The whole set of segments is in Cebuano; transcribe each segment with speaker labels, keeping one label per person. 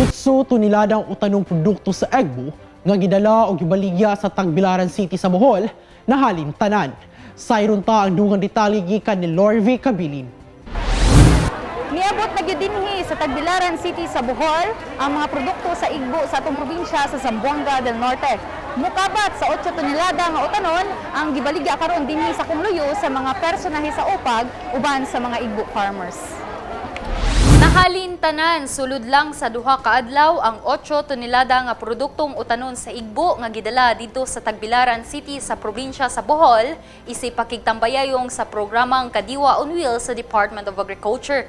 Speaker 1: 8 toneladang utanong produkto sa Egbo nga gidala og gibaligya sa Tagbilaran City sa Bohol nahalin tanan. Sayron ta ang dugang detalye gikan ni Lorvi Kabilin.
Speaker 2: Niabot na gyud dinhi sa Tagbilaran City sa Bohol ang mga produkto sa Igbo sa atong probinsya sa Zamboanga del Norte. Mukabat sa 8 tonelada nga utanon ang gibaligya karon dinhi sa Kungluyo sa mga personahe sa OPAG uban sa mga Igbo farmers.
Speaker 3: Nahalin tanan sulod lang sa 2 ka adlaw ang 8 tonelada nga produktong utanon sa Igbo nga gidala didto sa Tagbilaran City sa probinsya sa Bohol isip pakigtambayayong sa programang Kadiwa on Wheels sa Department of Agriculture.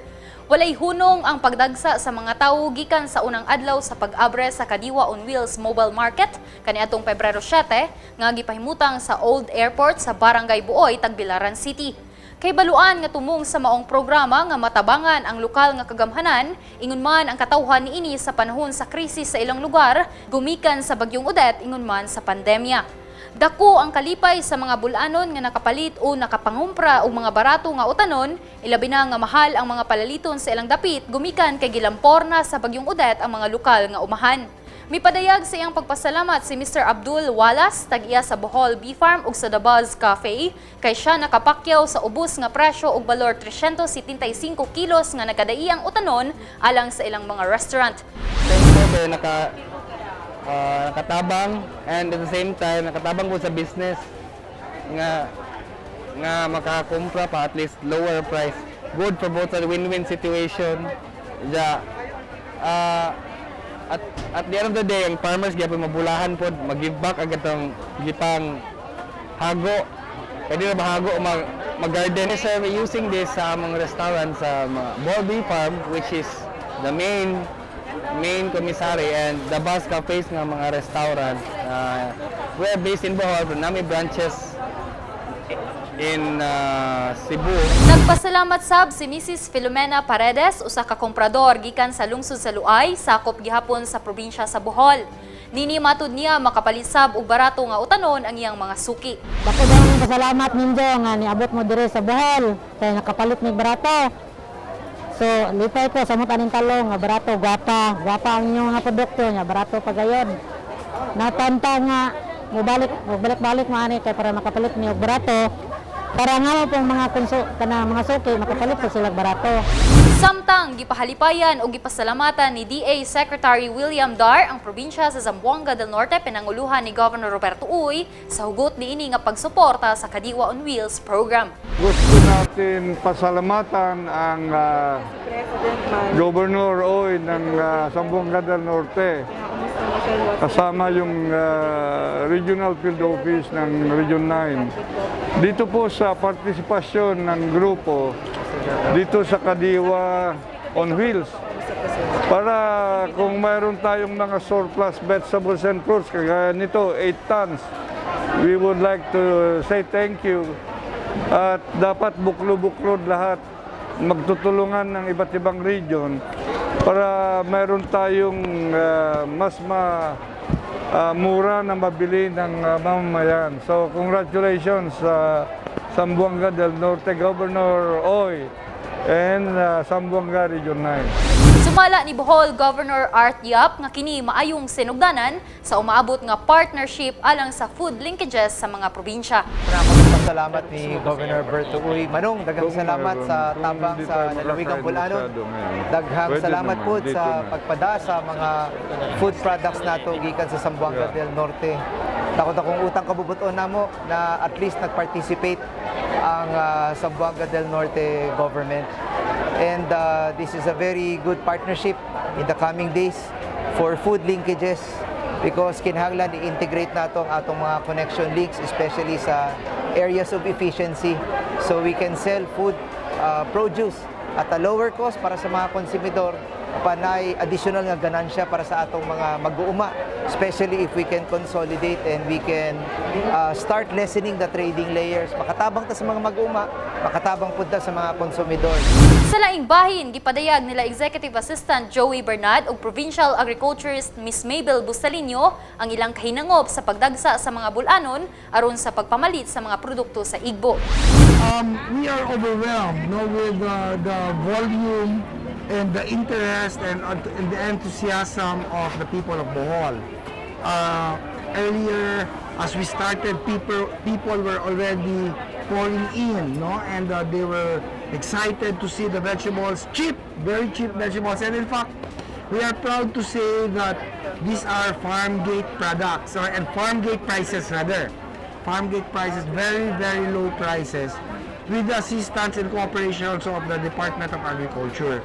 Speaker 3: Walay hunong ang pagdagsa sa mga tawo gikan sa unang adlaw sa pag-abre sa Kadiwa on Wheels Mobile Market kaniadtong Pebrero 7 nga gipahimutang sa Old Airport sa Barangay Buoy, Tagbilaran City. Kay baluan nga tumong sa maong programa nga matabangan ang lokal nga kagamhanan, ingon man ang katawhan niini sa panahon sa krisis sa ilang lugar, gumikan sa bagyong Odette, ingon man sa pandemya. Dako ang kalipay sa mga bulanon nga nakapalit o nakapangumpra og mga barato nga utanon, ilabi na nga mahal ang mga palaliton sa ilang dapit gumikan kay gilamporna sa bagyong Odette ang mga lokal nga umahan. Mipadayag sa iyang pagpasalamat si Mr. Abdul Wallace, tag-iya sa Bohol Bee Farm ug sa The Buzz Cafe, kay siya nakapakyaw sa ubos nga presyo og balor 375 kilos nga nagkadaiyang utanon alang sa ilang mga restaurant.
Speaker 4: Thankful kay nakatabang and at the same time nakatabang ko sa business nga nga makakumpra pa at least lower price. Good for both sa win-win situation. Ja, at the end of the day, ang farmers gyapon mabulahan pod, mag-give back agad tong gipang hago. Pwede na mahago mag garden. Sir, we're using this sa among restaurant sa mga Bohol Bee Farm, which is the main main commissary and the Buzz Cafes nga mga restaurant. We're based in Bohol, but naa mi branches in Cebu.
Speaker 3: Nagpasalamat sab si Mrs. Filomena Paredes, usa ka komprador gikan sa lungsod sa Luay, sakop gihapon sa probinsya sa Bohol. Nini matud niya makapalit sab og barato nga utanon ang iyang mga suki.
Speaker 5: Dako daw pasalamat ninyo nga niabot mo dire sa Bohol kay nakapalit mig barato. So lipay ko sa aning talong nga barato, gwapa, gwapa ang inyong mga produkto nga barato pa gayon. Natanta nga mobalik balik-balik mo ani kay para makapalit mi og barato para nga mo pong mga konso kana mga suki makapalit po sila og barato.
Speaker 3: Samtang gipahalipayan o gipasalamatan ni DA Secretary William Dar ang probinsya sa Zamboanga del Norte pinanguluhan ni Governor Roberto Uy sa hugot niini nga pagsuporta sa Kadiwa on Wheels program.
Speaker 6: Gusto natin pasalamatan ang Governor Uy ng Zamboanga del Norte kasama yung Regional Field Office ng Region 9. Dito po sa partisipasyon ng grupo dito sa Kadiwa on Wheels para kung mayroon tayong mga surplus vegetables and fruits kagaya nito, 8 tons, we would like to say thank you at dapat buklo-buklod lahat magtutulungan ng iba't ibang region para mayroon tayong mas mura na mabili ng mamamayan. So congratulations sa Zamboanga del Norte Governor Uy and Zamboanga Region 9.
Speaker 3: Sumala ni Bohol Governor Art Yap nga kini maayong sinugdanan sa umaabot nga partnership alang sa food linkages sa mga probinsya.
Speaker 7: Salamat ni Governor Berto Uy. Manong, daghang
Speaker 6: Kung
Speaker 7: salamat
Speaker 6: meron,
Speaker 7: sa
Speaker 6: kung
Speaker 7: tabang
Speaker 6: hindi
Speaker 7: sa
Speaker 6: tayo
Speaker 7: lalawigang
Speaker 6: makakain
Speaker 7: Bulanon.
Speaker 6: masyado ngayon,
Speaker 7: Daghang
Speaker 6: pwede
Speaker 7: salamat
Speaker 6: naman,
Speaker 7: po
Speaker 6: dito
Speaker 7: sa
Speaker 6: na.
Speaker 7: pagpada sa mga food products nato gikan sa Zamboanga del Norte. Takot akong utang kabubuton namo na at least nag-participate ang Zamboanga del Norte government. And this is a very good partnership in the coming days for food linkages because kinahanglan i-integrate nato ang atong mga connection links, especially sa areas of efficiency, so we can sell food produce at a lower cost para sa mga konsumidor, panay additional nga ganansya para sa atong mga mag-uuma, especially if we can consolidate and we can start lessening the trading layers. Makatabang ta sa mga mag-uuma, makatabang pud ta sa mga konsumidor.
Speaker 3: Sa laing bahin, gipadayag nila Executive Assistant Joey Bernard ug Provincial Agriculturist Miss Mabel Bustalinho ang ilang kahinangop sa pagdagsa sa mga bulanon aron sa pagpamalit sa mga produkto sa Igbo.
Speaker 8: We are overwhelmed, no, with the volume And the interest and the enthusiasm of the people of Bohol. Earlier, as we started, people were already pouring in, no? And they were excited to see the vegetables, cheap, very cheap vegetables. And in fact, we are proud to say that these are farm gate products, or and farm gate prices rather. Farm gate prices, very, very low prices, with the assistance and cooperation also of the Department of Agriculture.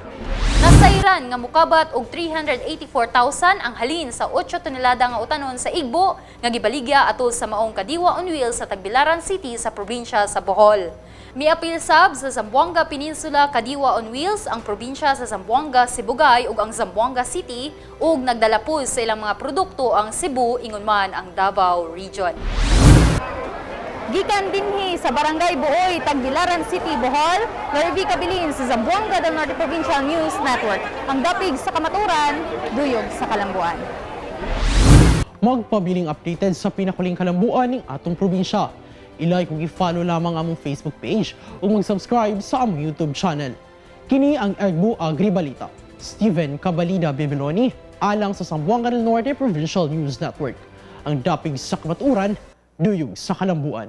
Speaker 3: Nasayran nga mukabat og 384,000 ang halin sa 8 tonelada nga utanon sa Igbo nga gibaligya atol sa maong Kadiwa on Wheels sa Tagbilaran City sa probinsya sa Bohol. Miapil sab sa Zamboanga Peninsula Kadiwa on Wheels ang probinsya sa Zamboanga, Sibugay ug ang Zamboanga City ug nagdala pod sa ilang mga produkto ang Cebu ingon man ang Davao Region.
Speaker 2: Gikan dinhi sa Barangay Buoy, Tagbilaran City, Bohol, Lorvi Cabilin sa Zamboanga del Norte Provincial News Network. Ang dapig sa kamaturan, duyog sa kalambuan.
Speaker 1: Magpabiling updated sa pinakuling kalambuan ning atong probinsya. I-like ug i-follow lamang among Facebook page ug mag-subscribe sa among YouTube channel. Kini ang Egbo Agri Balita. Steven Cabalida Bibiloni alang sa Zamboanga del Norte Provincial News Network. Ang dapig sa kamaturan, duyog sa kalambuan.